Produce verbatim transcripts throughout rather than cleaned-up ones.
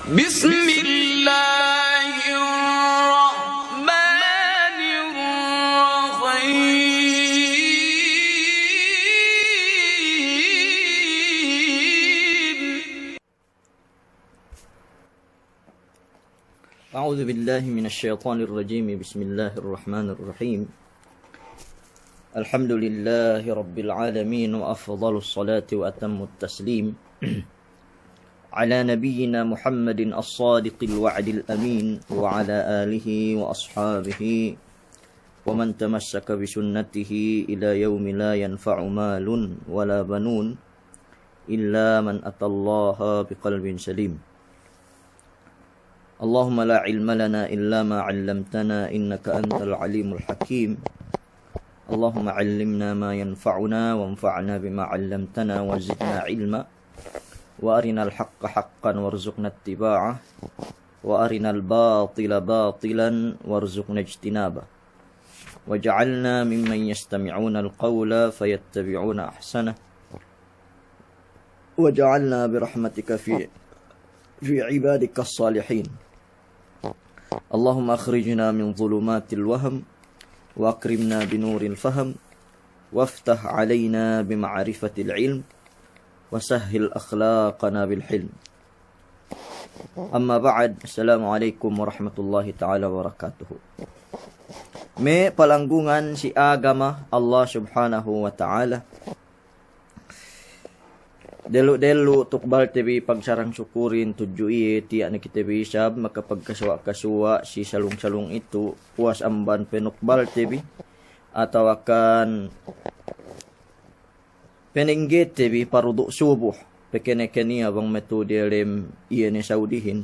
بسم الله الرحمن الرحيم. أعوذ بالله من الشيطان الرجيم. بسم الله الرحمن الرحيم. الحمد لله رب العالمين، وأفضل الصلاة وأتم التسليم على نبينا محمد الصادق الوعد الأمين، وعلى آله وأصحابه ومن تمسك بسنته إلى يوم لا ينفع مال ولا بنون إلا من أتى الله بقلب سليم. اللهم لا علم لنا إلا ما علمتنا إنك أنت العليم الحكيم. اللهم علمنا ما ينفعنا وانفعنا بما علمتنا وزدنا علما. وأرنا الحق حقا وارزقنا اتباعه، وأرنا الباطل باطلا وارزقنا اجتنابه، واجعلنا ممن يستمعون القول فيتبعون أحسنه، واجعلنا برحمتك في، في عبادك الصالحين. اللهم أخرجنا من ظلمات الوهم، وأكرمنا بنور الفهم، وافتح علينا بمعرفة العلم، وسهل أخلاقنا بالحلم. أما بعد، السلام عليكم ورحمة الله تعالى وبركاته. Me' palanggungan si agama Allah Subhanahu wa Ta'ala, dellu'-dellu' tukbalte bi pagsarang sukurin tudju iye tiya' ne kite bi isab makapagkasuwa'-kasuwa' si salung-salung itu, puwas amban penukbalte bi atawakan penenggete bi parudu' subuh, pekene-keniya bang metu diyalem iye ne Saudihin.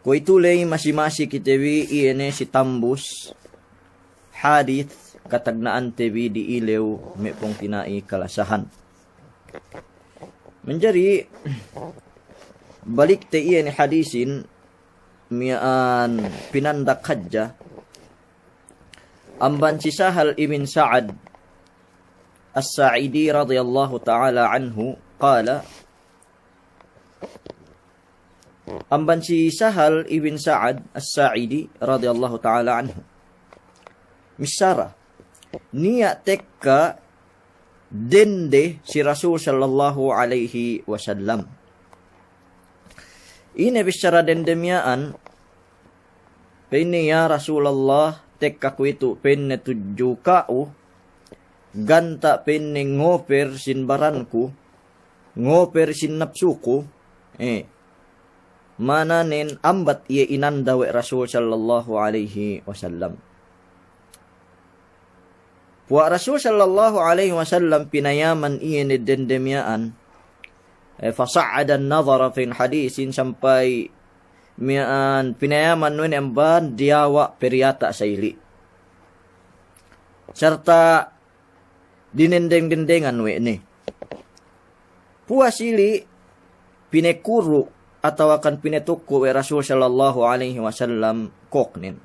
Kuwe'itu ley masi-masi kite bi iye ne si tambus hadis katagna'ante bi di'ilew me' pungtina'i kalasahan. Manjari balikte iye ne hadisin miya'an pinandak hadja amban si Sahal ibn Sa'ad As-Sa'idi radiyallahu ta'ala anhu, qala, amban si Sahal ibn Sa'ad As-Sa'idi radiyallahu ta'ala anhu, missara, niya' tekka dende si Rasul sallallahu alaihi wasallam. Ine bissara dende miya'an, pa'inne, "Ya Rasulallah, tekka kuwe'itu," pa'inne, "tudju ka'u, ganta'," pa'inne, "ngoper sin baranku, ngoper sin napsuku." Eh, ma'ananen ambat iye inanda we' Rasul sallallahu alaihi wasallam. Puwa' Rasul sallallahu alaihi wasallam pinayaman iye ne dende miya'an. Eh, fasa'ada an-nadhara fil hadisin, sampay miya'an pinayaman we' ne amban diyawa' periyata' sa'ili'. Sarta' dinendeng-dendengan we' ne. Puwas ili' pinekuru' atawakan pinetukku' we' Rasul sallallahu alaihi wasallam kōknen.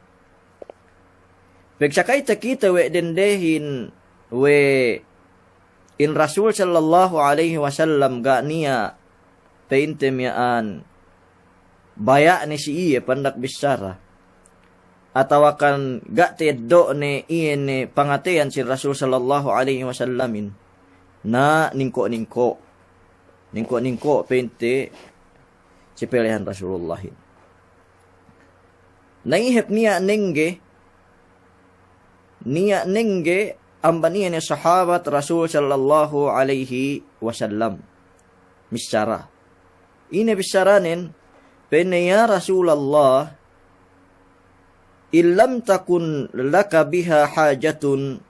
Pegsakay takite we' dendehin we' in Rasul sallallahu alaihi wasallam ga' niya' pa'inte miya'an baya'ne si iye pandak bissara, atawakan ga' ta'eddo'ne iye ne pangateyan si Rasul sallallahu alaihi wasallamin, na ningko'-ningko', ningko'-ningko' pa'inte si pelehan Rasulullahin. Na ihep niya' nengge, niya' nengge amban iye ne sahabat Rasul sallallahu alaihi wasallam missara. Ine bissaranen, pa'inne, "Ya Rasulallah, in lam takun laka biha hajatun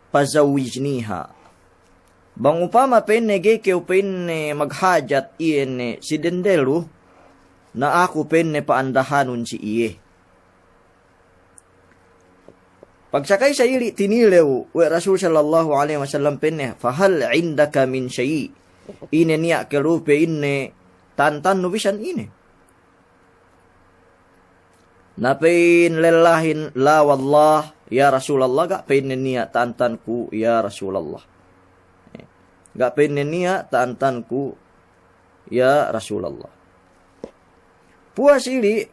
fazawwijniha." Bang upama, pa'inne, ga'i kew, pa'inne, maghajat iye ne si dende lu, na aku, pa'inne, pa'andahanun si iye. Pagsakay sa'ili' tinilew we' Rasul sallallahu alaihi wasallam, pa'inne, "Fahal indaka min syai'?" Ine niya' ke lu, pa'inne, tantannu bisan ine? Na pa'in lellahin, "La wallah, ya Rasulallah, ga'," pa'inne, "niya' tantanku, ya Rasulallah. Ga'," pa'inne, "niya' tantanku, ya Rasulallah. Puwas ili',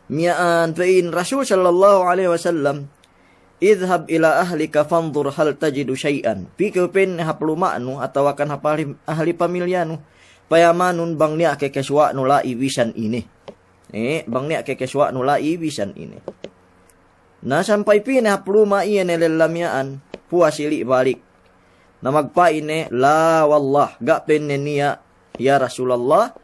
miya'an pa'in Rasul sallallahu alaihi wasallam, "Idhhab ila ahlika fanzur hal tajidu shay'an." Pī kew pa'inne hap luma'nu atawakan hap ahli, ahli pamilyanu, payamanun bang niya' kekesuwa'nu la'i bisan ine. Eh, bang niya' kekesuwa'nu la'i bisan ine. Na sampay pī ne hap luma' iye ne lella miya'an, puwas ili' balik. Na magpa'in ne, "La wallah, ga' pa'inne niya', ya Rasulallah,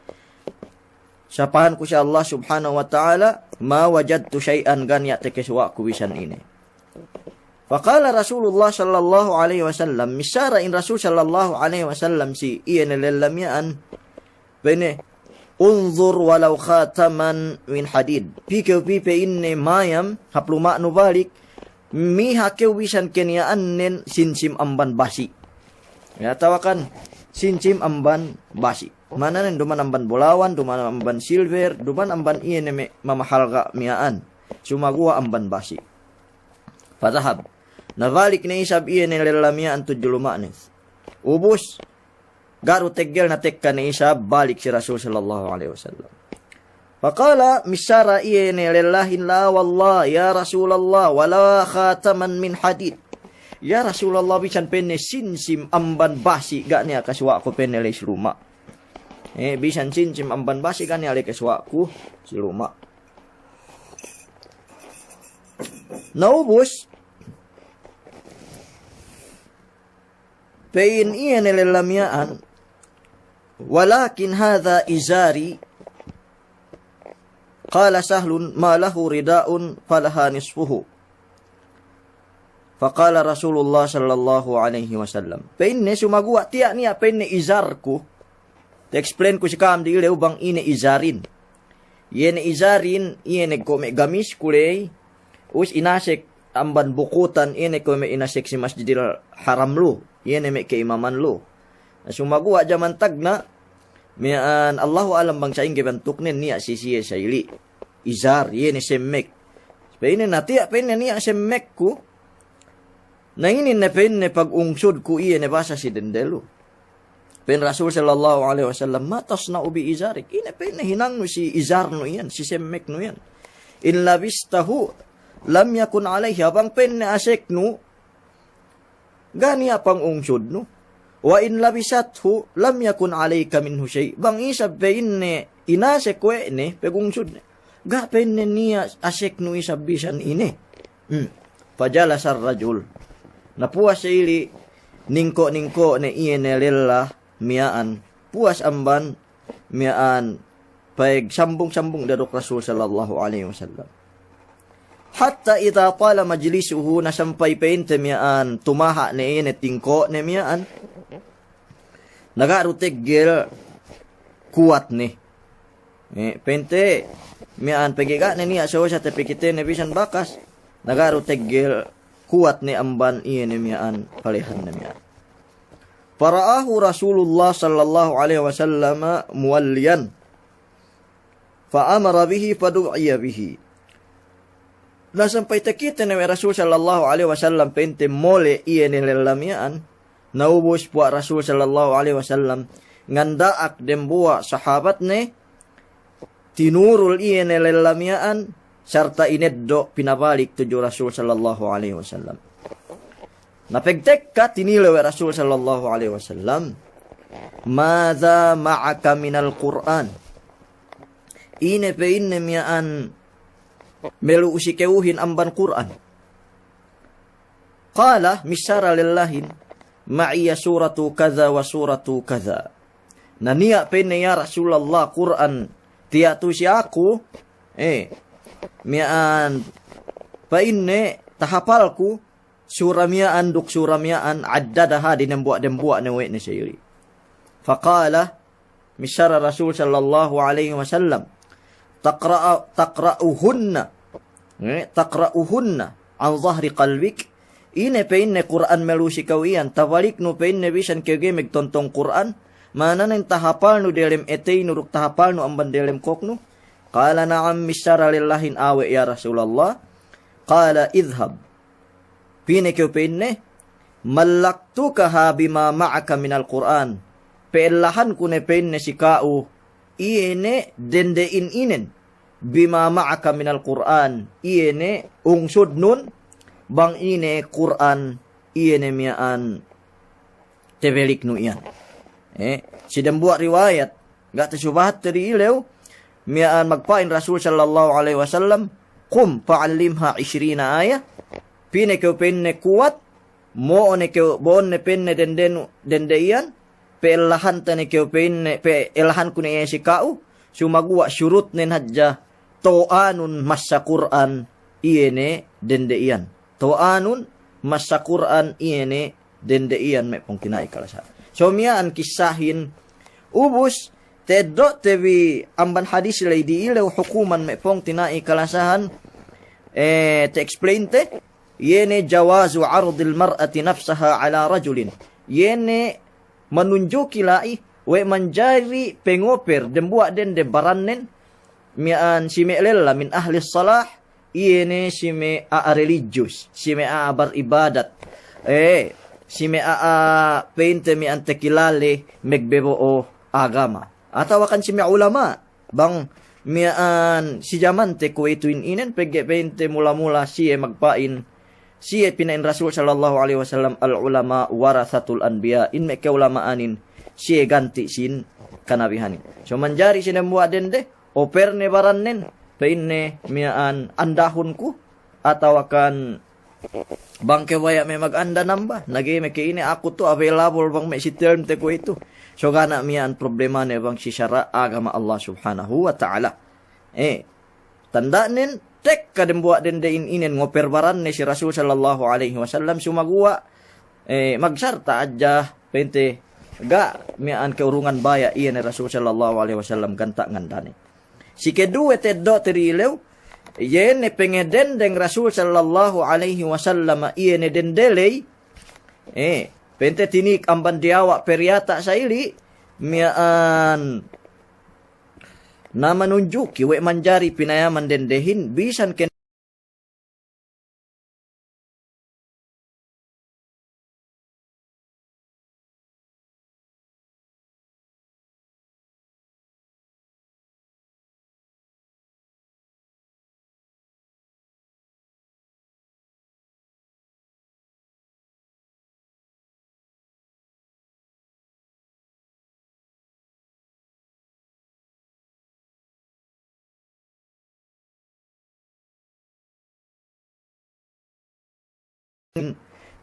sapahanku si Allah subhanahu wa ta'ala, ma wajadtu shay'an, ga' niya' tekesuwa'ku bisan ine." Faqala Rasulullah sallallahu alaihi wasallam, missara in Rasul sallallahu alaihi wasallam si iye ne lella miya'an, pa'inne, "Unzur walau khataman min hadid." Pī kew pī pa'inne mayam, hap luma'nu balik, miha kew bisan keniya'annen sinsim amban basi'. Ya, atawakan sinsim amban basi'. Ma'ananen duma'in amban bulawan, duma'in amban silver, duma'in amban iye ne me' mamahalga' miya'an. Sumaguwa' amban basi'. Fadhahab. Na balik ne isab iye ne lella miya'an tudju luma'ne. Ubus, ga' du teggel na tekka ne isab balik si Rasul sallallahu alaihi wasallam. Faqala, missara iye ne lellahin, "La wallah, ya Rasulallah, wala khataman min hadid." "Ya Rasulallah, bisan," pa'inne, "sinsim amban basi' ga' niya' kasuwa'ku," pa'inne, "la'i si luma'." Eh, bisan sinsim amban basi' ga' niya' la'i kasuwa'ku si luma'. Na ubus, pa'in iye ne lella miya'an, "Walakin hadha izari." Qala Sahlun, "Ma lahu rida'un falaha nisfuhu." Faqala Rasulullah sallallahu alaihi wasallam. Pa'inne, "Sumaguwa' tiya' niya'," pa'inne, "izarku." Ta-explain ku si ka'am dilew bang ine izarin. Iye ne izarin, iye ne kuwe' me' gamisku ley, ubus inasek amban bukutan, iye ne kuwe' me' inasek si Masjidil Haram lu, iye ne me' kaimaman lu. Na sumaguwa' jaman tagna', miya'an Allahu a'lam bang sa'ingge bantuknen, niya' si siye sa ili'. Izar, iye ne semmek. Pa'inne, "Na tiya'," pa'inne, "niya' semmekku. Na inin ne," pa'inne, "pagungsudku iye ne basa si dende lu." Pa'in Rasul sallallahu alaihi wasallam, "Ma tasna'u bi izarik?" "Ine," pa'inne, "hinangnu si izarnu iyan, si semmeknu iyan?" "In labistahu lam yakun alayka." "Bang," pa'inne, "aseknu, ga' niya' pangungsudnu. Wa in labisathu lam yakun alayka minhu shay'." "Bang isab," pa'inne, "inasek we' ne pagungsudne, ga'," pa'inne, "niya' aseknu isab bisan ine." Hmm. Fajalasar rajul. Na puwas ili', ningko'-ningko' ne iye ne lella miya'an. Puwas amban miya'an pagsambung-sambung de duk Rasul sallallahu alaihi wasallam. Hatta idha tala majlisuhu, na sampay pa'inte miya'an tumaha' ne iye ne tingko' ne miya'an, na ga' du teggel kuwat ne. Eh, pa'inte miya'an pegge' ga' ne niya' sōsa tapikite ne bisan bakas, na ga' du teggel kuwat ne amban iye ne miya'an palehan ne miya'an. Fara'ahu Rasulullah sallallahu alaihi wasallam muwalliyan. Fa amara bihi fa du'iya bihi. Na sampay takite ne we' Rasul sallallahu alaihi wasallam pa'inte mole' iye ne lella miya'an, na ubus puwas Rasul sallallahu alaihi wasallam nganda'ak dembuwa' sahabatne, tinurul iye ne lella miya'an, sarta' ineddo' pinabalik tudju Rasul sallallahu alaihi wasallam. Na pagtekka tinilew we' Rasul sallallahu alaihi wasallam, "Madha ma'aka minal Qur'an?" "Ine," pa'inne, "miya'an melu'u si ka'uhin amban Kur'an?" Qala, missara lellahin, "Ma'iya suratu kadha wa suratu kadha." "Na niya'," pa'inne, "ya Rasulallah, Kur'an tiya' tu si aku, eh, miya'an," pa'inne, "tahapalku sura miya'an duk sura miya'an, addadaha, dinembuwa'-dembuwa' ne we' ne sa'ili'." Faqala, missara Rasul sallallahu alaihi wasallam, "Taqra'a-, taqra'uhunna, eh, taqra'uhunna an dhahri qalbik?" "Ine," pa'inne, "Kur'an melu'u si ka'u iyan, tabaliknu," pa'inne, "bisan kew ga'i magtontong Kur'an, ma'ananen tahapalnu delem eteynu duk tahapalnu amban delem kōknu?" Qala, "Na'am," missara lellahin, "Awe', ya Rasulallah." Qala, "Idhhab." "Pī ne kew," pa'inne, "mallaktukaha bima ma'aka minal Kur'an." pe'ellahanku ne pa'inne si ka'u, iye ne dende'in inen, bima ma'aka minal Qur'an, iye ne ungsudnun, bang ine Kur'an, iye ne miya'an tebeliknu iyan. Eh, si dembuwa' riwayat, ga' tasubahatte di'ilew, miya'an magpa'in Rasul sallallahu alaihi wasallam, "Qum fa'allimha ishrina ayah," pī ne kew pa'inne kuwat, mo'o ne kew, bo'on ne pa'inne dendenu, dende iyan, pe'ellahante ne kew pa'inne, pe'ellahanku ne iye si ka'u, sumaguwa' surutnen hadja, to'anun massa Kur'an iye ne dende iyan. To'anun massa Kur'an iye ne dende iyan me' pungtina'i kalasahan. So miya'an kissahin, ubus, teddo'te bi amban hadis ley di'ilew hukuman me' pungtina'i kalasahan, eh, te-explainte, iye ne jawazu 'ardil mar'ati nafsaha 'ala rajulin. Iye ne manunjuki la'i we' manjari pengoper dembuwa' dende barannen, miya'an si me' lella min ahlis salah, iye ne si me' a'a religious, si me' a'a baribadat, eh, si me' a'a pa'inte miya'an tekilale megbo'o agama. Atawakan si me' ulama', bang miya'an si jamante kuwe'itu in inen pegge' pa'inte mula-mula siye magpa'in, siye pina'in Rasul sallallahu alaihi wasallam, "Al-ulama warathatul anbiya," in me' ka'ulama'anin siye ganti' sin kanabihanin. So manjari si dembuwa' dende, operne barannen, pa'inne miya'an andahunku, atawakan bang kew baya' me' maganda namba, na ga'i me' ke ine aku tu available bang me' si term te kuwe'itu. So ga' niya' miya'an problemane bang si sara' agama Allah Subhanahu wa Ta'ala. Eh, tanda'nen tekka dembuwa' dende in inen ngoper baranne si Rasul sallallahu alaihi wasallam sumaguwa', eh, magsarta' hadja pa'inte ga' miya'an ke'urungan baya' iye ne Rasul sallallahu alaihi wasallam ganta' ngandane. Si keduwe teddo'te di'ilew, iye ne pengedendeng Rasul sallallahu alaihi wasallam iye ne dende ley, eh, pa'inte tinik amban diyawa' periyata' sa'ili', miya'an na manunjuki we' manjari pinayaman dendehin, bisan ke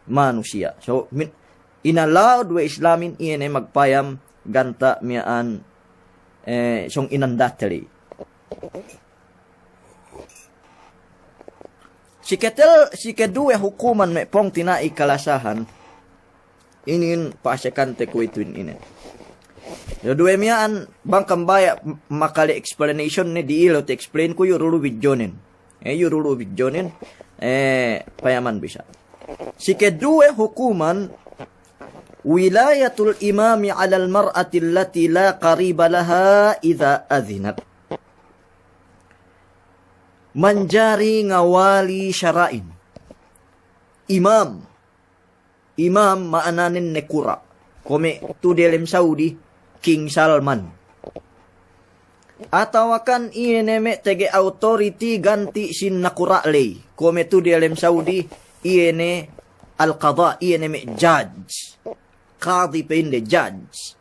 manusiya'. So, min, inallowed we' Islamin iye ne magpayam ganta' miya'an, eh, sōng inandate ley. Si ketel-, si keduwe hukuman me' pungtina'i kalasahan, inin pa'asekante kuwe'itu in inen. Yo duwe miya'an bang kam baya' m-, makale explanation ne di'ilew te-explain ku yu' du lu bidjonen. Eh, yu' du lu bidjonen, eh, payaman bisa. Si keduwe hukuman, wilayatul imami 'alal mar'ati allati la qariba laha idha adhinat. Manjari ngawali sara'in. Imam. Imam ma'ananen nakura'. Kuwe' me' tu'u diyalem Saudi, King Salman. Atawakan iye ne me' tege authority ganti' sin nakura' ley. Kuwe' me' tu'u diyalem Saudi, iye ne al-qada, iye ne me' judge. Qadi pa'inde judge.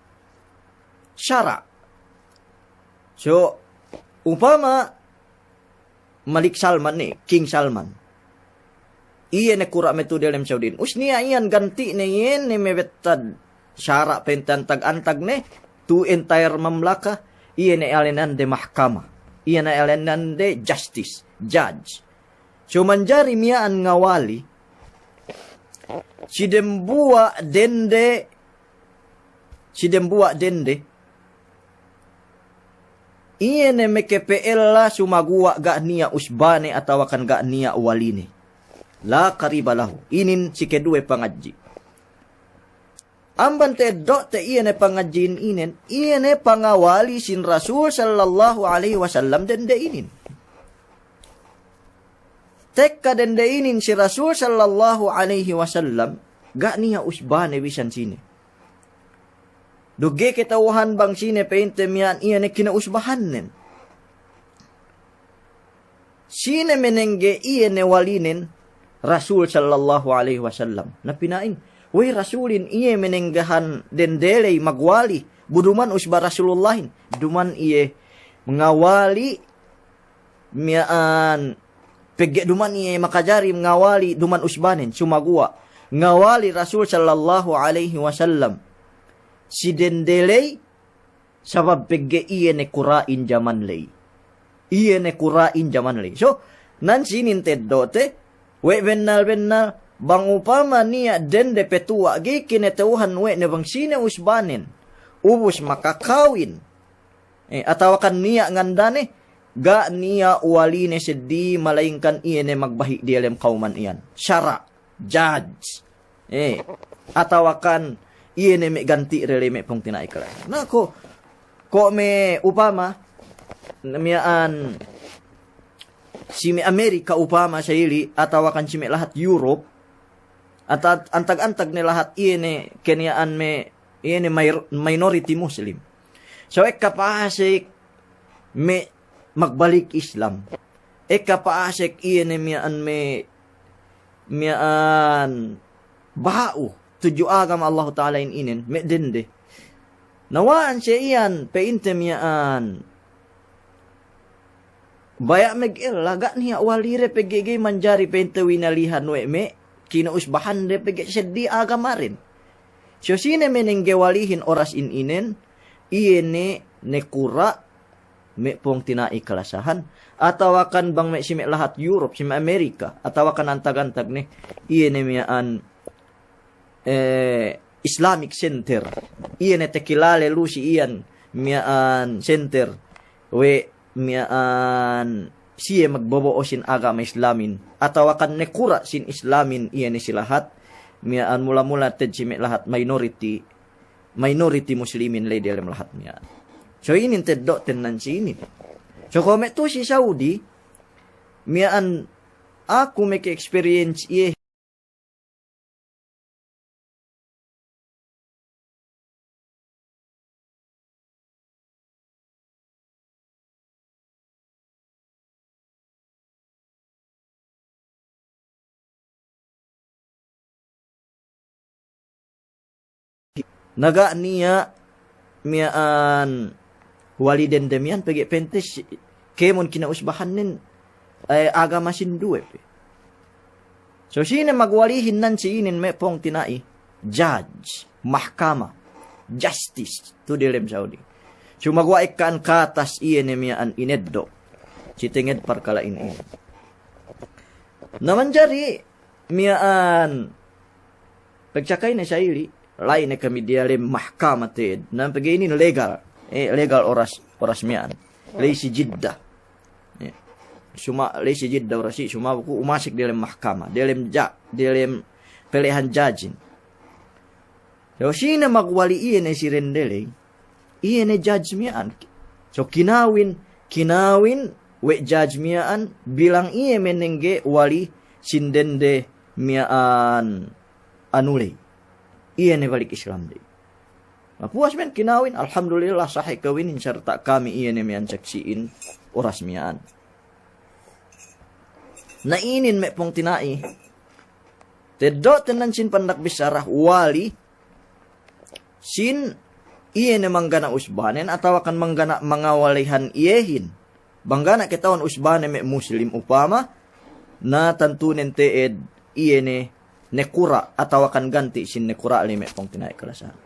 Sara'. So, upama Malik Salman ne, King Salman. Iye ne kura' me' tu'u diyalem Saudi. Us niya' iyan ganti'ne iye ne me' bettad sara' pa'inte antag-antag ne, tu'u entire mamlaka, iye ne alenande mahkama. Iye ne alenande justice, judge. So manjari miya'an ngawali, si dembuwa' dende, si dembuwa' dende, iye ne makape'ella sumaguwa' ga' niya' usbane atawakan ga' niya' waline. La qariba lahu. Inin si keduwe pangadji'. Amban ta'eddo'te iye ne pangadji'in inen, iye ne pangawali sin Rasul sallallahu alaihi wasallam dende inin. Tekka dende inin si Rasul sallallahu alaihi wasallam, ga' niya' usbane bisan sine. Duk ga'i kata'uhan bang sine pa'inte miya'an iye ne kina'usbahannen. Sine menengge iye ne walinen? Rasul sallallahu alaihi wasallam. Na pina'in, "We'ey Rasulin iye menenggehan dende ley magwali, bu duman usba Rasulullahin?" Duman iye ngawali miya'an, pegge' duman iye makajari ngawali duman usbanen, sumaguwa' ngawali Rasul sallallahu alaihi wasallam si dende ley, sabab pegge' iye ne kura'in jaman ley. Iye ne kura'in jaman ley. So, nan sinin teddo'te, we' bennal-bennal, bang upama niya' dende petuwa' ga'i kinata'uhan we' ne bang sine usbanen, ubus makakawin, eh, atawakan niya' ngandane, ga' niya' waline seddili, malayingkan iye ne magbahi' diyalem kawman iyan. Sara', judge. Eh, atawakan iye ne me' ganti'de ley me' pungtina'i kalasahan. Na ko', ko' me' upama, miya'an si me' Amerika upama sa'ili', atawakan si me' lahat Europe, ata-, antag-antag ne lahat iye ne keniya'an me', iye ne mi-, minority Muslim. So ekka pa'asek me' magbalik Islam. Ekka pa'asek iye ne miya'an me', miya'an baha'u tudju agama Allahu Ta'alahin inin, me' dende. Na wa'an siye iyan pa'inte miya'an baya' magella, ga' niya' walide pegge' ga'i manjari pa'inte winalihan we' me' kina'usbahande pegge' seddili agamaden. So sine menengge walihin oras in inen, iye ne nakura', me' pungtina'i kalasahan, atawakan bang me' si me' lahat Europe, si me' Amerika, atawakan antag-antag ne, iye ne miya'an, eh, Islamic Center, iye ne takilale lu si iyan miya'an center, we' miya'an siye magbobo'o sin agama Islamin, atawakan nakura' sin Islamin, iye ne si lahat miya'an mula-mula te'ed si me' lahat minority, minority Muslimin ley diyalem lahat miya'an. So inin teddo'ten nan si inin. So kuwe' me' tu'u si Saudi, miya'an aku meke-experience iye. Na ga' niya' miya'an wali dende miya'an pegge' pa'inte si-, kēmon kina'usbahannen, eh, agama sinduwe pe. So sine magwalihin nan si inin me' pungtina'i? Judge, mahkama, justice, tu'u diyalem Saudi. Sumaguwa' ekka an katas iye ne miya'an ineddo' si tenged parkala' inin. Na manjari miya'an, pagsakay ne sa'ili', la'i ne kami diyalem mahkama te'ed. Na pegge' inin legal, eh, legal oras, oras miya'an. La'i si Jeddah. Eh, suma-, la'i si Jeddah oras i', sumaguwa' ku umasek diyalem mahkama, diyalem ja-, diyalem pelehan judge-in. So sine magwali iye ne si dende ley, iye ne judge miya'an. So kinawin, kinawin we' judge miya'an bilang iye menengge wali sin dende miya'an anu ley. Iye ne balik Islam ley. Na puwas men kinawin, alhamdulillah, sahe kawinin sarta' kami iye ne miya'an saksi'in oras miya'an. Na inin me' pungtina'i, teddo'ten nan sin pandak bissara wali sin iye ne manggana' usbanen atawakan manggana' mangawalihan iyehin. Bang ga' ne kata'uhan usbane me' Muslim upama, na tantunen te'ed iye ne nakura' atawakan ganti' sin nakura' ley me' pungtina'i kalasahan.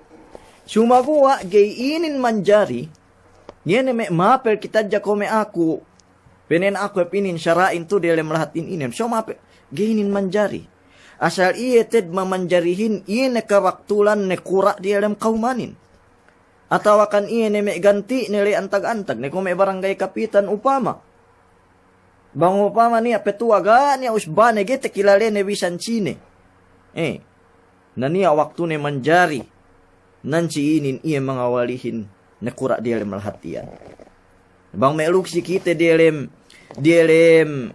Sumaguwa' ga'i inin manjari, iye ne me' mapel kite hadja kuwe' me' aku, pa'inen aku hep inin sara'in tu'u diyalem lahat in inen. So mapel, ga'i inin manjari. Asal iye te'ed mamanjarihin, iye ne kabaktulan nakura' diyalem kawmanin. Atawakan iye ne me' ganti'ne ley antag-antag, ne kuwe' me' barangay kapitan upama. Bang upama niya' petuwa' ga' niya' usbane ga'i takilale ne bisan sine. Eh, na niya' waktune manjari, nan si inin iye mangawalihin nakura' diyalem lahat iyan. Bang me' luk si kite diyalem, diyalem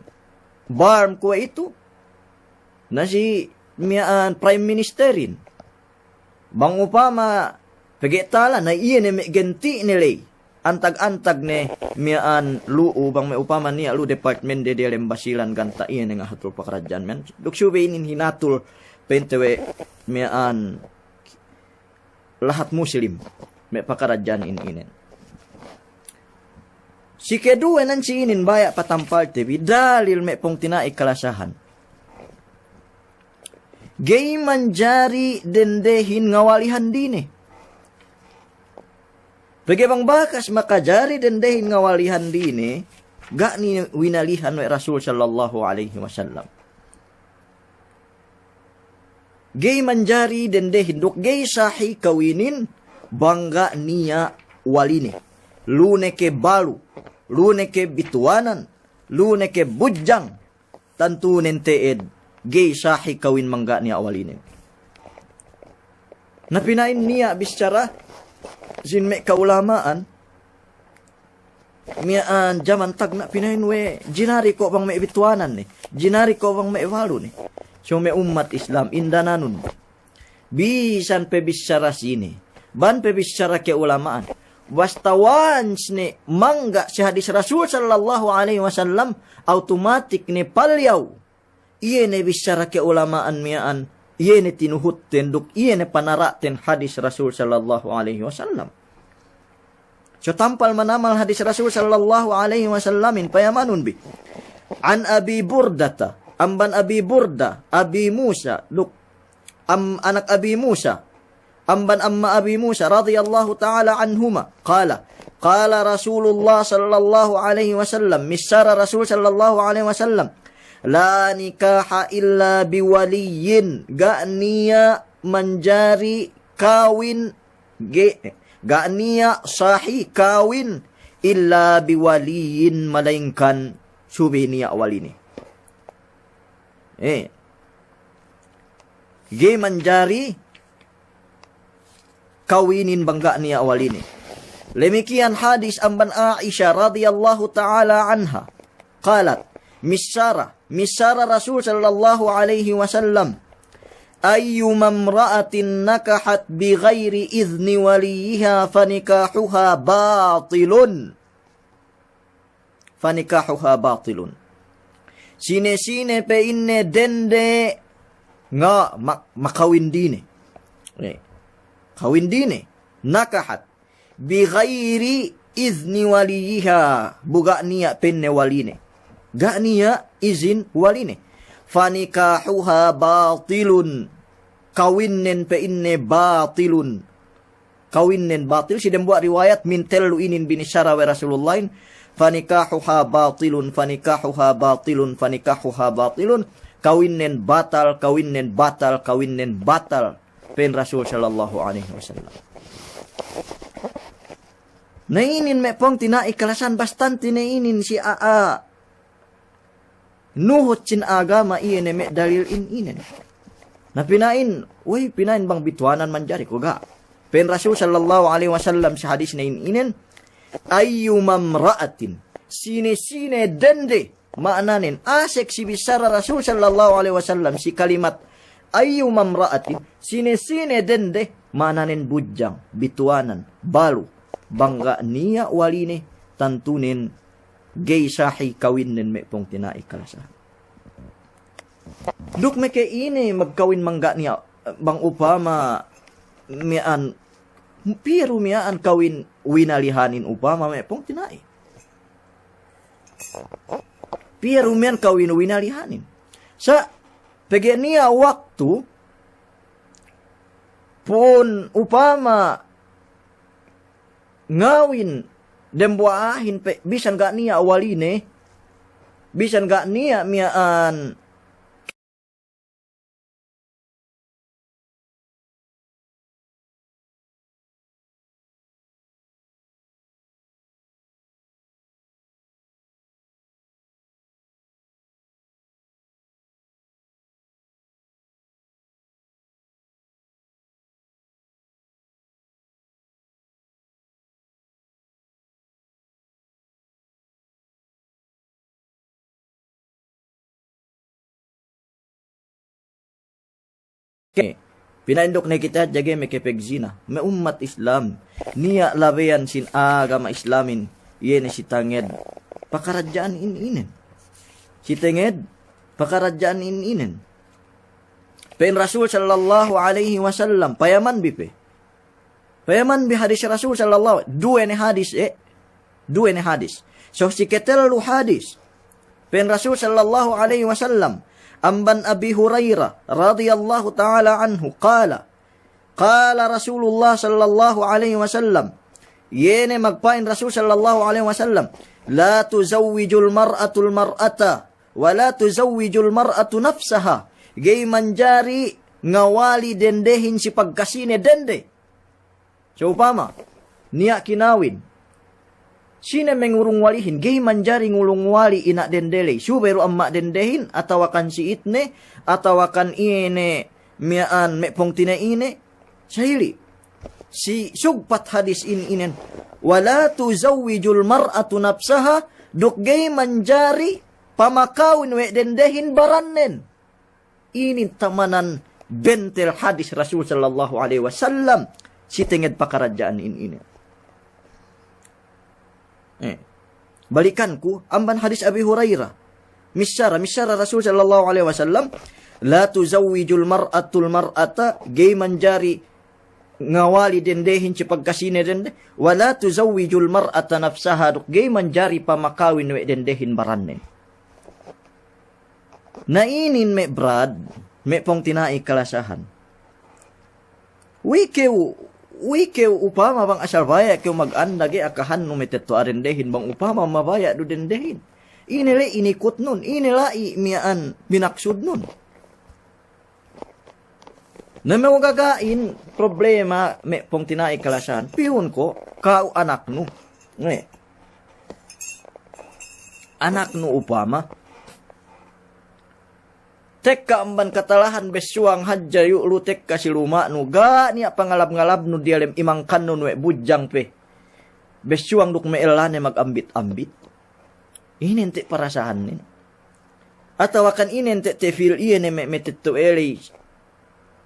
barm kuwe' itu, na si miya'an prime ministerin. Bang upama Pegge' tala na iye ne me' genti'ne ley. Antag-antag ne miya'an lu'u bang me' upama niya' lu'u department de diyalem Basilan ganta' iye ne ngahatul pakaradja'an miya'an. Duk subey inin hinatul pa'inte we' miya'an lahat Muslim me' pakaradja'an in inen. Si keduwe nan si inin baya' patampalte bi dalil me' pungtina'i kalasahan. Ga'i manjari dendehin ngawalihan dine. Pegge' bang bakas makajari dendehin ngawalihan dine, ga' ne winalihan we' Rasul sallallahu alaihi wasallam. Ga'i manjari dendehin duk ga'i sahi kawinin bang ga' niya' waline. Lu ne ke balu, lu ne ke bituwanan, lu ne ke budjang, tantunen te'ed ga'i sahi kawin bang ga' niya' waline. Na pina'in niya' bissara sin me' ka'ulama'an, miya'an jaman tagna' pina'in we' jinari ko' bang me' bituwanan ne, jinari ko' bang me' balu ne. So me' ummat Islam indananun. Bisan pe bissara sine, bang pe bissara ka'ulama'an. Basta once ne mangga' si hadis Rasul sallallahu alaihi wasallam, automatic ne palyaw. Iye ne bissara ka'ulama'an miya'an, iye ne tinuhutten duk iye ne panara'ten hadis Rasul sallallahu alaihi wasallam. So tampal manamal hadis Rasul sallallahu alaihi wasallamin payamanun bi. An Abi Burdata, amban Abi Burda, Abi Musa, duk am-, anak Abi Musa, amban amma Abi Musa radiyallahu ta'ala anhuma, qala, qala Rasulullah sallallahu alaihi wasallam, missara Rasul sallallahu alaihi wasallam, la nikaha illa biwaliyyin, ga' niya' manjari kawin, ga', ga' niya' sahi kawin illa biwaliyyin, malaingkan subey niya' waline. Eh. Ga'i manjari kawinin bang ga' niya' waline. Lemikiyan hadis amban Aisha radiyallahu ta'ala anha. Qalat, missara, missara Rasul sallallahu alaihi wasallam, ayyuma imra'atin nakahat bighairi idhni waliyyiha fanikahuha batilun. Fanikahuha batilun. Sine-sine pa'inne dende nga-, ma-, makawin dine. Eh, kawin dine. Nakahat. Bighairi idhni waliyyiha. Bu ga' niya' pa'inne waline. Ga' niya' izin waline. Fanikahuha batilun. Kawinnen pa'inne batilun. Kawinnen batil, si dembuwa' riwayat, mintellu inin binissara we' Rasulullahin, fanikahuha batilun, fanikahuha batilun, fanikahuha batilun, kawinnen batal, kawinnen batal, kawinnen batal, pa'in Rasul sallallahu alaihi wasallam. Na inin me' pungtina'i kalasahan bastante ne inin si a'a nuhut sin agama iye ne me' dalil in inen. Na pina'in, wey pina'in bang bituwanan manjari ko' ga'. Pa'in Rasul sallallahu alaihi wasallam si hadisne in inen, ayyuma imra'atin, sine-sine dende, ma'ananen, asek si bissara Rasul sallallahu alaihi wasallam si kalimat ayyuma imra'atin, sine-sine dende, ma'ananen budjang, bituwanan, balu, bang ga' niya' waline, tantunen ga'i sahi kawinnen me' pungtina'i kalasahan. Duk meke ine magkawin bang ga' niya', bang upama miya'an, piye du miya'an kawin winalihanin upama me' pungtina'i. Piye du miya'an kawin winalihanin. Sa' pegge' niya' waktu pu'un upama ngawin dembuwa'ahin pe, bisan ga' niya' waline, bisan ga' niya' miya'an Ke, Pina'in duk ne kite hadja ga'i makapagzina. Me' ummat Islam, niya' labeyan sin agama Islamin, iye ne si tenged pakaradja'an in inen. Si tenged pakaradja'an in inen. Pa'in Rasul sallallahu alaihi wasallam, payaman bi pe. Payaman bi hadis Rasul sallallahu, duwe ne hadis, eh. Duwe ne hadis. So, si ketellu hadis. Pa'in Rasul sallallahu alaihi wasallam, amban Abi Hurairah radiyallahu ta'ala anhu, qala, qala Rasulullah sallallahu alaihi wasallam, iye ne magpa'in Rasul sallallahu alaihi wasallam, "La tuzawwijul mar'atul mar'ata, wa la tuzawwijul mar'atu nafsaha." Ga'i manjari ngawali dendehin si pagkasine dende. So upama, niya' kinawin, sine mangurung walihin, ga'i manjari ngurung wali ina' dende ley, subey du amma' dendehin, atawakan si itne, atawakan iye ne miya'an me' pungtina'ine, sahili'. Si sugpat hadis in inen, "Wa la tuzawwijul mar'atu nafsaha," duk ga'i manjari pamakawin we' dendehin barannen. Inin tamanan bentel hadis Rasul sallallahu alaihi wasallam si tenged pakaradja'an in inen. Eh. Balikanku, amban hadis Abi Hurairah. Missara, missara Rasul sallallahu alaihi wasallam, "La tuzawwijul mar'atul mar'ata," ga'i manjari ngawali dendehin si pagkasine dende, "wa la tuzawwijul mar'ata nafsaha," duk ga'i manjari pamakawin we' dendehin barannen. Na inin me' brad, me' pungtina'i kalasahan. We'ey kew, we'ey kew upama bang asal baya' kew maganda ga'i akahannu matetto'a dendehin bang upama mabaya' du dendehin. Ine la'i inikutnun, ine la'i miya'an binaksudnun. Na me' gaga'in problema me' pungtina'i kalasahan. Pihun ko', ka'u anaknu. Ne. Anaknu upama. Tekka amban katalahan bessuwang hadja iyu' lu tekka si luma'nu, ga' niya' pangalab-ngalabnu diyalem imangkannun we' budjang pe. Bessuwang duk me' ellane magambit-ambit. Ine ente' parasahannen? Atawakan ine ente' te feel iye ne me', me' tetto'e ley.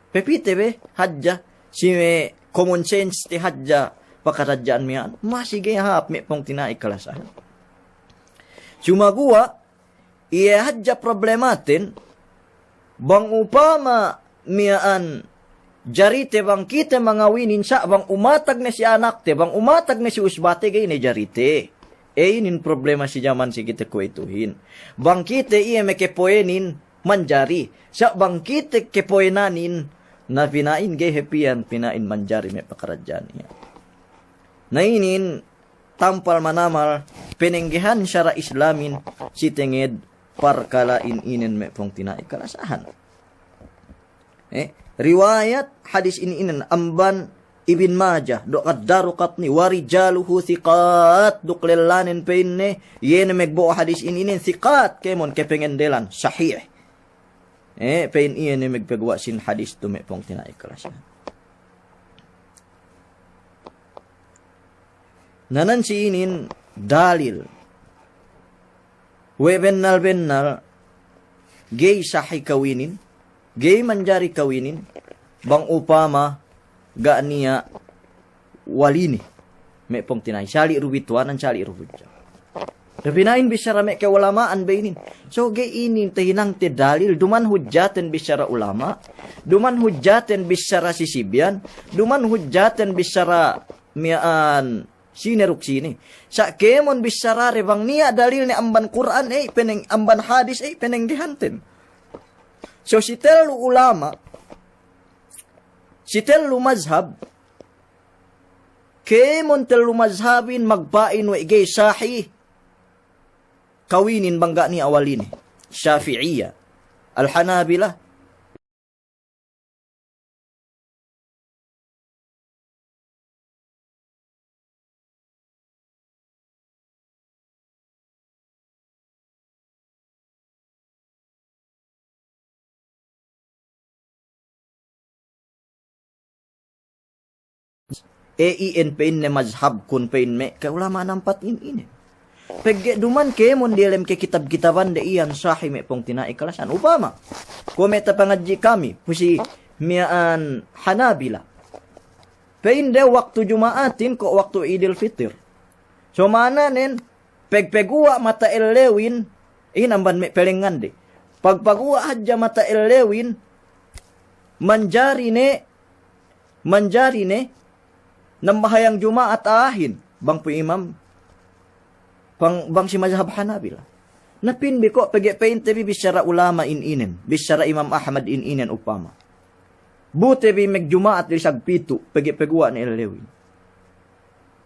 Pepite be hadja, si me' common sense te hadja pakaradja'an miya'an. Masi ga'i hāp me' pungtina'i kalasahan. Sumaguwa', iye hadja problematen, bang upama miya'an jarite bang kite mangawinin sa' bang umatag ne si anakte, bang umatag ne si usbate ga'i ne jarite. E inin problema si jaman si kite kuwe'ituhin. Bang kite iye makapowenin manjari, sa' bang kite kapowenanin, na pina'in ga'i hep iyan pina'in manjari me' pakaradja'an iyan. Na inin tampal manamal penenggehan sara' Islamin si tenged parkala' in inen me' pungtina'i kalasahan. Eh, riwayat hadis in inen amban Ibn Majah, duk Ad-Daraqutni, wa rijaluhu thiqat, duk lellanen pa'inne, iye ne magbo'o hadis in inen thiqat, kēmon kapangendelan, sahih. Eh, pa'in iye ne magpaguwa' sin hadis tu me' pungtina'i kalasahan. Na nan si inin dalil we' bennal-bennal ga'i sahi kawinin, ga'i manjari kawinin, bang upama ga' niya' waline. Me' pungtina'i, sali' du bi tuwanan, sali' du budjang. Tapina'in bissara me' ka'ulama'an be inin. So ga'i inin tahinangte dalil, duma'in hujjaten bissara ulama', duma'in hujjaten bissara sisibyan, duma'in hujjaten bissara miya'an sine duk sine. Sa' kēmon bissarade bang niya' dalilne amban Kur'an, eh, peneng-, amban hadis, eh, penenggehanten. So si tellu ulama', si tellu mazhab, kēmon tellu mazhabin magpa'in we' ga'i sahi kawinin bang ga' niya' waline. Shafi'iyya, Al-Hanabila, E iyan pa'inne mazhabkun pa'in me' ka'ulama'an ampat in ine. Pegge' duma'in kēmon diyalem kakitab-kitabande iyan sahi me' pungtina'i kalasahan. Upama, kuwe' me' tapangadji' kami, pu si miya'an Hanabila. Pa'inde waktu Juma'atin ko' waktu Idil Fitir. So ma'ananen, pegpeguwa' mata ellewin, inin amban me' pelengngande. Pagpaguwa' hadja mata ellewin, manjari ne, manjari ne, nambahayang Juma'at a'ahin, bang pu imam, bang, bang si mazhab Hanabila. Na pa'in bi ko' pegge' pa'inte bi bissara ulama' in inen, bissara Imam Ahmad in inen upama. Bu te bi megjuma'at lisag pitu', pegge' peguwa' ne ellewin.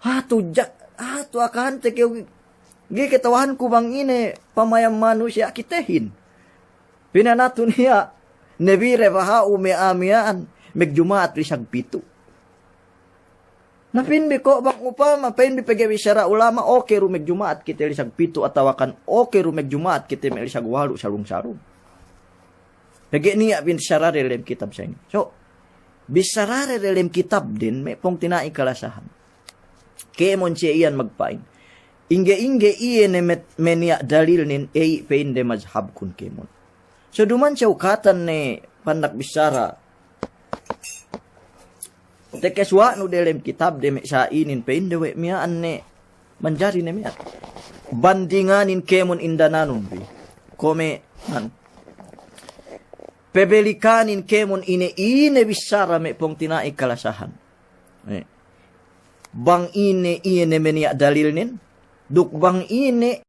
Hatu ja-, hatu akahante kew, ga'i kata'uhanku bang ine pamayam manusiya' kitehin. Pinanatu niya', ne bi re baha'u me' a'a miya'an, megjuma'at lisag pitu'. Na pa'in bi ko' bang upama, pa'in bi pegge' bissara ulama', oke du megjuma'at kite lisag pitu' atawakan oke du megjuma'at kite me' lisag walu' sarung-sarung. Pegge' niya' bissara delem kitab sa inin. So, bissara delem kitab den, me' pungtina'i kalasahan. Kēmon siye iyan magpa'in. Ingge-ingge iye ne me-, me' niya' dalilnen, ey pa'inde mazhabkun kēmon. So, duma'in siye ukatan ne pandak bissara. Tekes wa'nu delem kitab de me' sa inin pa'inde we' miya'an ne manjari ne miya'an. Bandinganin kēmon indananun bi. Kome, an. Pebelikanin kēmon ine, ine bissara me' pungtina'i kalasahan. Eh. Bang ine, ine me' niya' dalilnen. Duk bang ine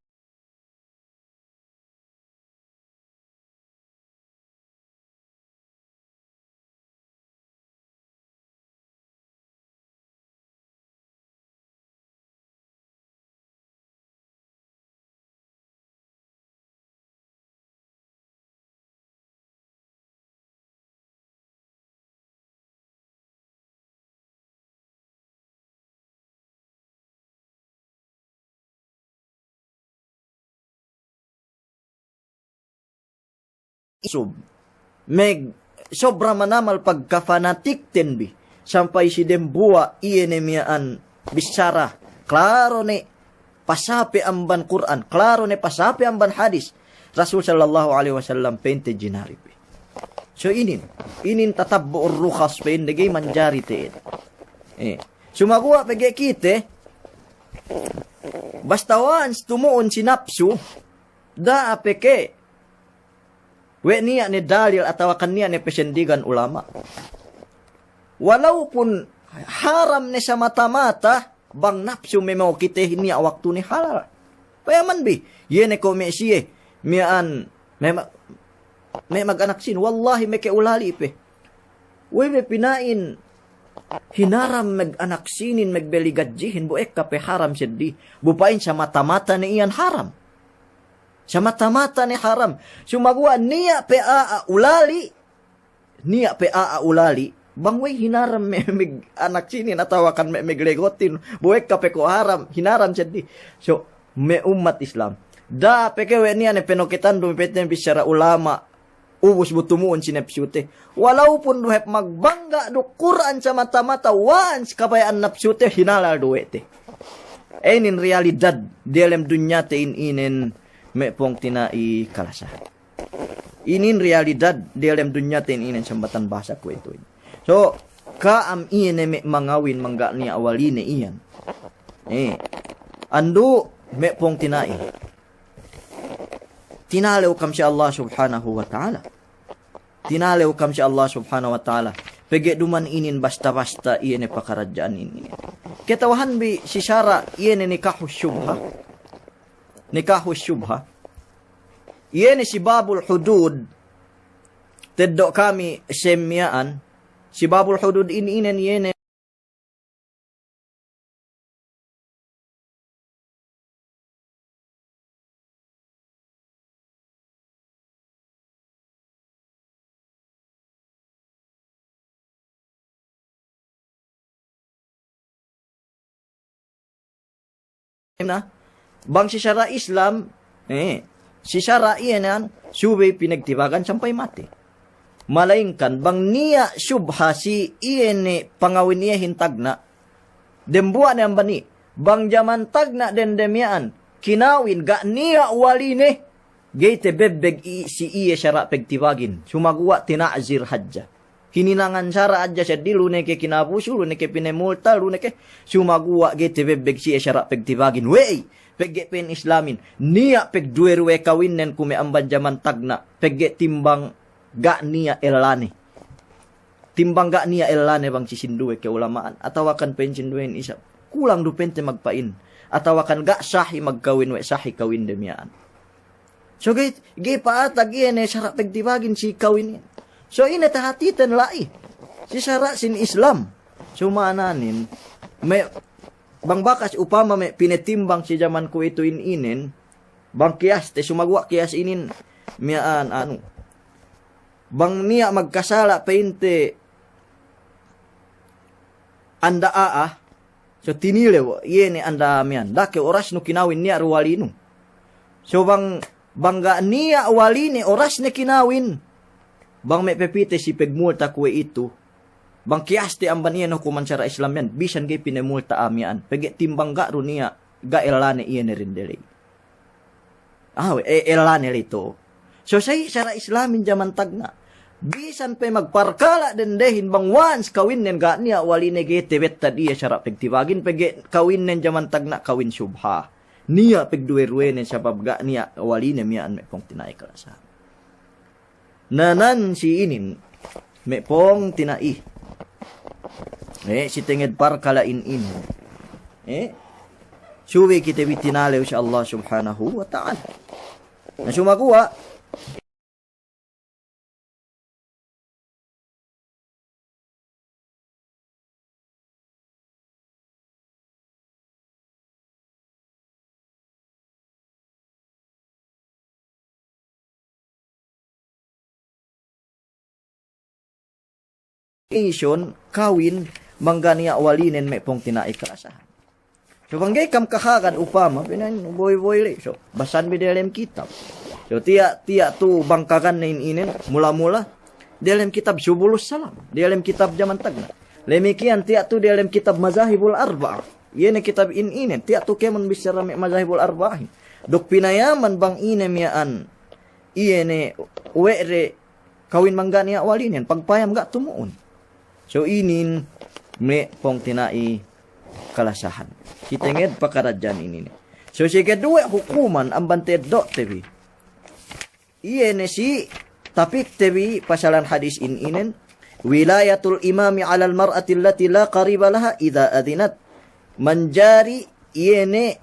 Isub. Meg-, sobra manamal pagkafanatikten bi. Sampay si dembuwa' iye ne miya'an bissara. Klaro ne pasape amban Kur'an. Klaro ne pasape amban hadis Rasul sallallahu alaihi wasallam pa'inte jinari bi. So inin, inin tatabbu'ur rukhas pa'inde ga'i manjari te'ed. Eh. Sumaguwa' pegge' kite, basta wa'an si tumu'un si napsu, da'a pe ke we' niya' ne dalil atawakan niya' ne pesendigan ulama'. Walaupun haram ne samata-mata, bang napsu memang kite niya' waktu ne halal. Payaman bi, iye ne ko' me' siye, miya'an, me' ma-, me' mag-anak sīn, wallahi meke ulali' pe. We'ey be pina'in hinaram mag-anak sīnin, magbeli gadjihin, bu ekka pe haram seddi. Bu pa'in samata-mata ne iyan haram. Samata-mata ne haram. Sumaguwa' niya' pe a'a ulali', niya' pe a'a ulali', bang we'ey hinaram me', me' anak sīnin atawakan me', me' legotin, bu ekka pe ko' haram, hinaram seddi. So, me' ummat Islam. Da'a pe ke we' niya' ne penoketan du me' pete bissara ulama', ubus bu tumu'un si napsute. Walaupun du hep magbangga' du Kur'an samata-mata, wa'an si kabaya'an napsute, hinalal du we' te. Inin realidad diyalem dunyate in inen me' pungtina'i kalasahan. Inin realidad diyalem dunyate in inen sambatan bahasa kuwe'ituhin. So, ka'am iye ne me' mangawin mangga' niya' waline iyan. Eh, andu' me' pungtina'i. Tinalew kam si Allah Subhanahu wa Ta'ala. Tinalew kam si Allah Subhanahu wa Ta'ala. Pegge' duma'in inin basta-basta iye ne pakaradja'an inin. Kata'uhan bi si sara' iye ne nikahus syubha. Nikahus syubha. Iye ne si babul hudud. Teddo' kami semiya'an. Si babul hudud inin iye ne Na, bang si sara' Islam, eh, si sara' iye nan, subey pinagtibagan sampay matey. Malayingkan, bang niya' syubha si iye ne pangawin iyehin tagna', dembuwa' ne amban i', bang jaman tagna' dende miya'an, kinawin ga' niya' waline, ga'i tebebbeg i-, si iye sara' pegtibagin, sumaguwa' tina'zir hadja. Hininangan sara' hadja seddili, lu ne ke kinabusu, lu ne ke pinemulta, lu ne ke, sumaguwa' ga'i tebebbeg siye sara' pegtibagin. We'ey, pegge' pa'in Islamin, niya' pegduwe-ruwe kawinnen kuwe' me' amban jaman tagna', pegge' timbang ga' niya' ellane. Timbang ga' niya' ellane bang si sinduwe ka'ulama'an, atawakan pa'in sinduwehin isab, kulang du pa'inte magpa'in, atawakan ga' sahi magkawin we' sahi kawinde miya'an. So ga'i, ga'i pa'atag iye ne sara' pegtibagin si kawinin. So ine tahatiten la'i si sara' sin Islam. So ma'ananin, me', bang bakas upama me' pinetimbang si jaman kuwe'itu in inen, bang kiyaste, sumaguwa' kiyas inin miya'an anu. Bang niya' magkasala' pa'inte anda a'a, so tinilew, iye ne anda miya'an, da'a ke orasnu kinawin niya' du walinu. So bang, bang ga' niya' waline orasne kinawin, bang me' pepite si pegmulta kuwe'itu, bang kiyaste amban iye ne hukuman sara' Islam miya'an, bisan ga'i pinemulta a'a miya'an, pegge' timbang ga' du niya', ga' ellane iye ne dende ley. Ah, we', e, ellane ley to. So sa'i sara' Islamin jaman tagna'. Bisan pe magparkala' dendehin bang once kawinnen ga' niya' waline ga'i tebettad iye sara' pegtibagin, pegge' kawinnen jaman tagna' kawin subha. Niya' pegduwe-ruwene sabab ga' niya' waline miya'an me' pungtina'i kalasahan. Na nan si inin, me' pungtina'i. Eh, si tenged parkala'in inin. Eh, subey kite bi tinalew si Allah Subhanahu wa Ta'ala. Na sumaguwa', ison kawin bang ga' niya' walinen me' pungtina'i kalasahan. So bang ga'i kam kahagad upama, pinain boy-boy ley. So, basahan bi diyalem kitab. So, tiya', tiya' tu bang kaganne in inen, mula-mula, diyalem kitab Subulus Salam, diyalem kitab jaman tagna'. Damikiyan tiya' tu diyalem kitab Mazahibul Arba'ah. Iye ne kitab in inen, tiya' tu kēmon bissara me' Mazahibul Arba'ahin. Duk pinayaman bang ine miya'an, iye ne we' de kawin bang ga' niya' walinen, pagpayam ga' tumu'un. So inin me' pungtina'i kalasahan. Kite nged pakaradja'an inin. So si keduwe hukuman amban ta'eddo'te bi. Iye ne si tapikte bi pasalan hadis in inen. Wilayatul imami 'alal mar'atil lati la qariba laha idza adzinat. Manjari iye ne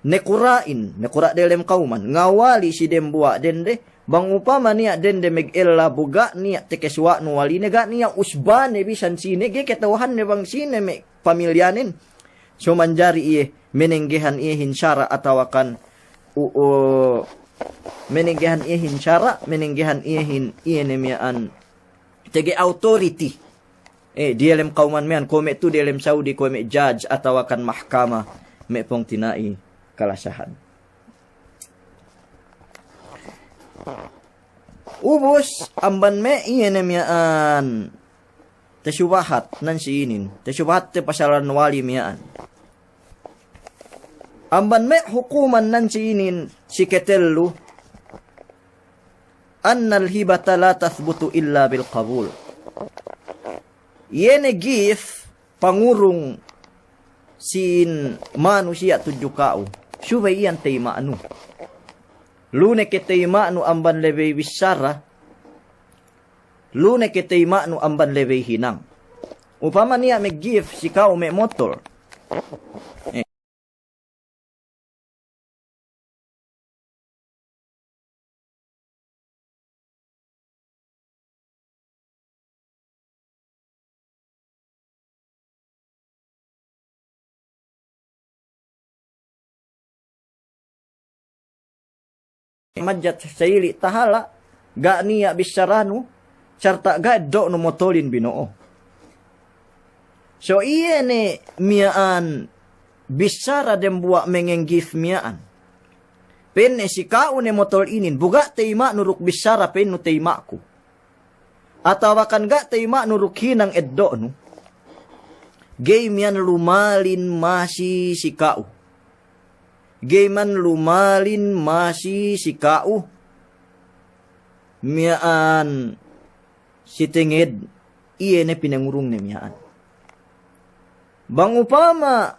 nakura'in, nakura' delem kawman, ngawali si dembuwa' dende, bang upama niya' dende magella bu ga' niya' takasuwa'nu waline, ga' niya' usbane bisan sine, ga'i kata'uhanne bang sine me' pamilyanen. So manjari iye, manenggehan iyehin sara' atawakan, u-, u-, manenggehan iyehin sara', manenggehan iyehin, iye ne miya'an, tege authority. Eh, diyalem kawman miya'an, kuwe' me' tu diyalem Saudi, kuwe' me' judge atawakan mahkama, me' pungtina'i kalasahan. Ubus, amban me' iye ne miya'an, tasubahat nan si inin, tasubahatte pasalan wali miya'an. Amban me' hukuman nan si inin, si ketellu, annal hibata la tathbutu illa bil qabul. Iye ne gift pangurung sin manusiya' tudju ka'u, subey iyan tayima'nu. Lu ne ke tayima'nu amban lebey bissara, lu ne ke tayima'nu amban lebey hinang. Upama niya' maggift si ka'u me' motor. Eh. Majat sa'ili' tahala', ga' niya' bissaranu, sarta' ga' eddo'nu motolin bino'o. So iye ne miya'an bissara dembuwa' mangenggift miya'an. Pa'inne si ka'u ne motol inin, bu ga' tayima'nu duk bissara pa'innu tayima'ku. Atawakan ga' tayima'nu duk hinang eddo'nu. Ga'i miya'an lumalin masi si ka'u. Ga'i miya'an lumalin masi si ka'u. Miya'an si tenged iye ne pinengurungne miya'an. Bang upama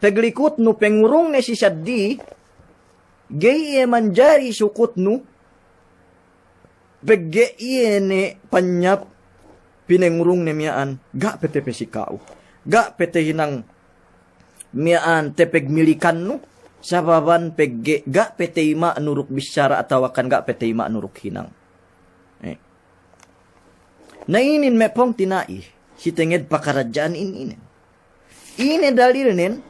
peglikutnu pengurungne si seddili, ga'i iye manjari sukutnu, pegge' iye ne panyap pinengurungne miya'an, ga' pe tapī si ka'u. Ga' pe tahinang miya'an tapegmilikannu, sababan pegge' ga' pe tayima'nu duk bissara atawakan ga' pe tayima'nu duk hinang. Eh. Na inin me' pungtina'i, si tenged pakaradja'an in inen. Ine dalilnen,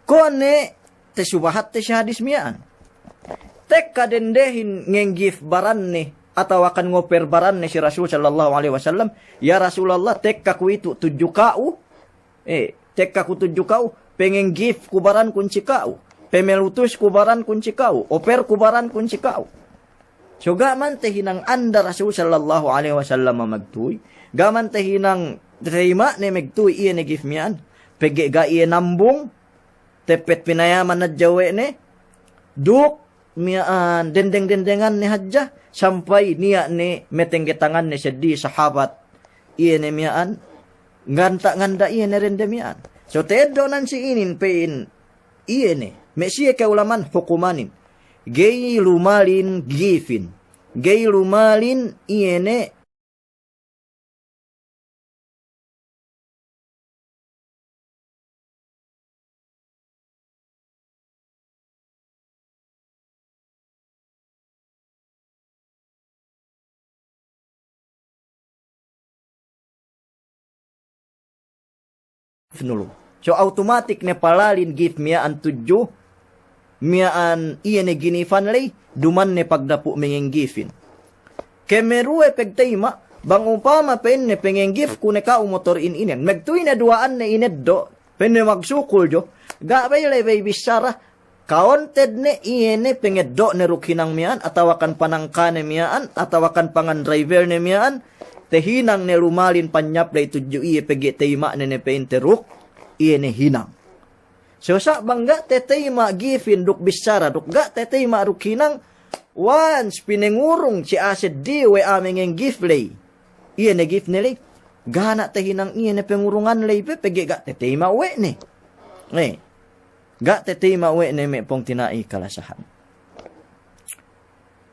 kuwe' ne tasubahatte si hadis miya'an. Tekka dendehin nge-gift baranne, atawakan ngoper baranne si Rasul sallallahu alaihi wasallam, "Ya Rasulallah, tekka kuwe'itu tudju ka'u, eh, tekka ku tudju ka'u, pengen-gift ku barankun si ka'u, pemelutus ku barankun si ka'u, oper ku barankun si ka'u." So ga' man tahinang anda Rasul sallallahu alaihi wasallam magtuy, ga' man tahinang tayima'ne magtuy iye ne gift miya'an, pegge' ga' iye nambung, tepet pinayaman hadja we' ne, duk miya'an dendeng-dendenganne hadja, sampay niya' ne metengge tanganne seddili sahabat, iye ne miya'an, nganta'-nganta' iye ne dende miya'an. So ta'eddo' nan si inin pe'in, iye ne, me' siye ka'ulama'an hukumanin. Ga'i lumalin gifin. Ga'i lumalin iye ne nulu. So automatic ne palalin gift miya'an tudju miya'an iye ne ginifan ley, duma'in ne pagdapu' mengen-gifin. Kemeruwe pegtayima', bang upama pe'inne pengen-gifku ne ka'u motor in inen, magtuy ne duwa'anne ineddo', pe'inne magsukul jo, ga' bey lebey bissara, kaunted ne iye ne pengeddo'ne duk hinang miya'an, atawakan panangkane miya'an, atawakan pangan-driver ne miya'an, tahinang ne lumalin panyap ley tudju iye pegge' tayima'ne ne pe'inte duk iye ne hinang. So sa' bang ga' tatayima' gifin duk bissara duk ga' tatayima' duk hinang, once pinengurung si a'a seddili we' a'a mengen-gif ley iye ne gifne ley, ga' ne tahinang iye ne pengurungan ley pe pegge' ga' tatayima' we' ne. Eh, ga' tatayima' we' ne me' pungtina'i kalasahan.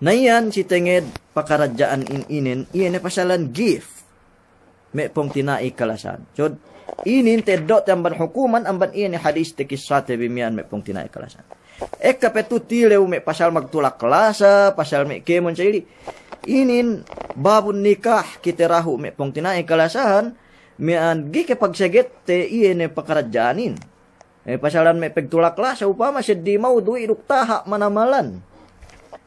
Na iyan si tenged pakaradja'an in inen, iye ne pasalan gif. Me' pungtina'i kalasahan. So, inin ta'eddo'te amban hukuman, amban iye ne hadis takissate bi miya'an me' pungtina'i kalasahan. Ekka pe tu tilew me' pasal magtulak lasa, pasal me' kēmon sa ili. Inin babun nikah kite dahu' me' pungtina'i kalasahan, miya'an ga'i ke pagsegette iye ne pakaradja'anin. Eh, pasalan me' pegtulak lasa upama seddili mawdu'i duk taha' manamalan.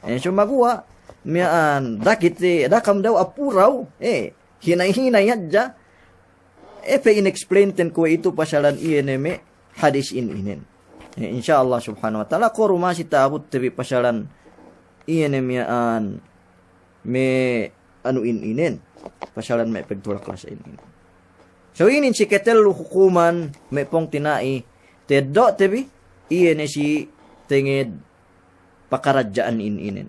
Eh, sumaguwa', miya'an, da'a kite, da'a kam daw apuraw, eh, hinay-hinay hadja. Eh, pe in-explainten kuwe'itu pasalan iye ne me' hadis in inen. Eh, insya Allah subhanahu wa ta'ala, koru masi ta'abutte bi pasalan iye ne miya'an me' anu in inen. Pasalan me' pegtulak lasa in inen. So inin si ketellu hukuman me' pungtina'i ta'eddo'te bi, iye ne si tenged pakaradja'an in inen.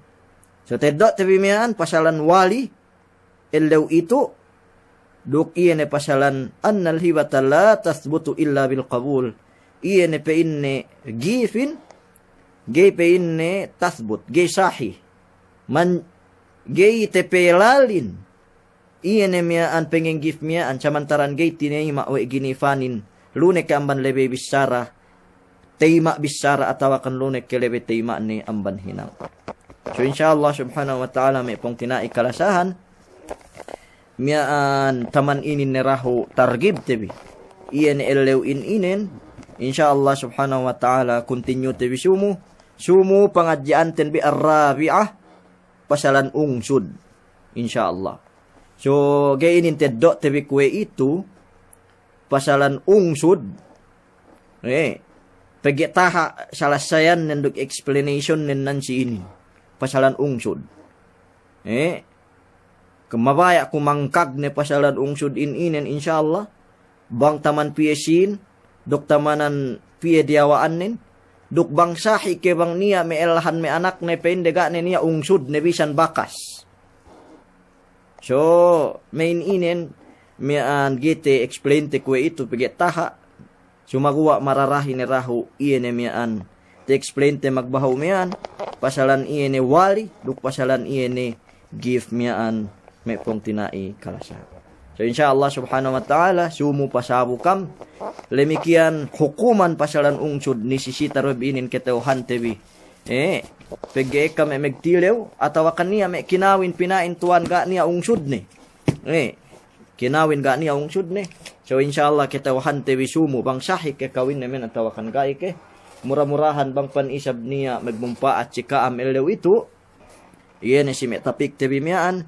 So ta'eddo'te bi miya'an pasalan wali, ellew itu, duk iye ne pasalan annal hibata la tathbutu illa bil qabul. Iye ne pe'inne gifin, ga'i pe'inne tathbut, ga'i sahih. Man, ga'i tapalalin iye ne miya'an pengen-gif miya'an, samantaran ga'i tinayima' we' ginifanin, lu ne ke amban lebey bissara, tayima' bissara atawakan lu ne ke lebey tayima'ne amban hinang. So, insya Allah subhanahu wa ta'ala me' pungtina'i kalasahan, miya'an taman inin ne dahu' targibte bi. Iye ne ellew in inen, insya Allah subhanahu wa ta'ala, continue te bi sumu, sumu pangadji'anten bi ar-rabi'ah, pasalan ungsud. Insya Allah. So, ga'i inin ta'eddo'te bi kuwe'itu, pasalan ungsud. Eh, pegge' taha' salassayannen duk explanationen nan si inin. Pasalan ungsud. Eh, ke mabaya' ku mangkag ne pasalan ungsud in inen, insya Allah. Bang taman piye sīn, duk tamanan piye diyawa'annen, duk bang sahi' ke bang niya' me' ellahan me' anakne pe'inde ga' ne niya' ungsudne bisan bakas. So, me' inin, miya'an ga'i te-explain te kuwe'itu pegge' taha'. Sumaguwa' mararahi ne dahu' iye ne miya'an te-explain te magbahu' miya'an, pasalan iye ne wali, duk pasalan iye ne gift miya'an me' pungtina'i kalasahan. So, insya Allah subhanahu wa ta'ala, sumu pasabu kam, lemikiyan hukuman pasalan ungsud ni sisita du bi inin kata'uhante bi. Eh, pegge' ekka me' magtilew, atawa kan niya' me' kinawin pina'in tuwan ga' niya' ungsudne. Eh, kinawin ga' niya' ungsudne. So, insya Allah kata'uhante bi sumu bang sahi ke kawinne men atawa kan ga'i ke. Mura-murahan bang pan isab niya' magmumpa'at si ka'am ellew itu. Iye ne si me' tapikte bi miya'an.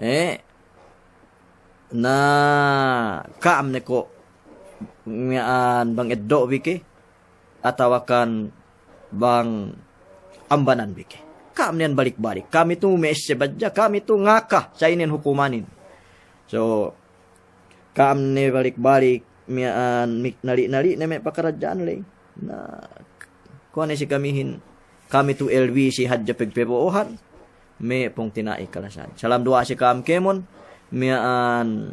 Eh, na ka'am ne ko' miya'an bang eddo' bi ke, atawa kan bang ambanan bi ke. Ka'am ne iyan balik-balik. Kami tu me' esse badja, kami tu ngaka, sa inin hukumanin. So, ka'am ne balik-balik miya'an mi-, nali'-nali' ne me' pakaradja'an ley. Na, kuwe' ne si kamihin, kami tu L B C hadja pegpebo'ohan, me' pungtina'i kalasahan. Salam duwa'a si ka'am kēmon, miya'an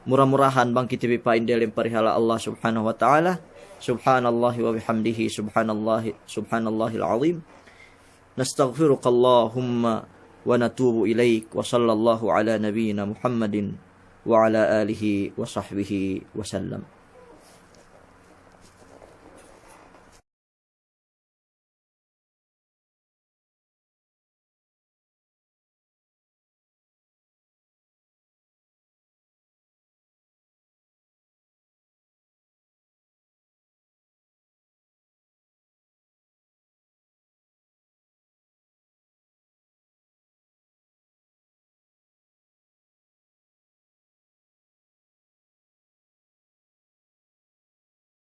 mura-murahan bang kite bi pa'in delem parihala' Allah subhanahu wa ta'ala. Subhanallahi wa bihamdihi, subhanallahi, subhanallahil azim. نستغفرك اللهم ونتوب إليك، وصلى الله على نبينا محمد وعلى آله وصحبه وسلم.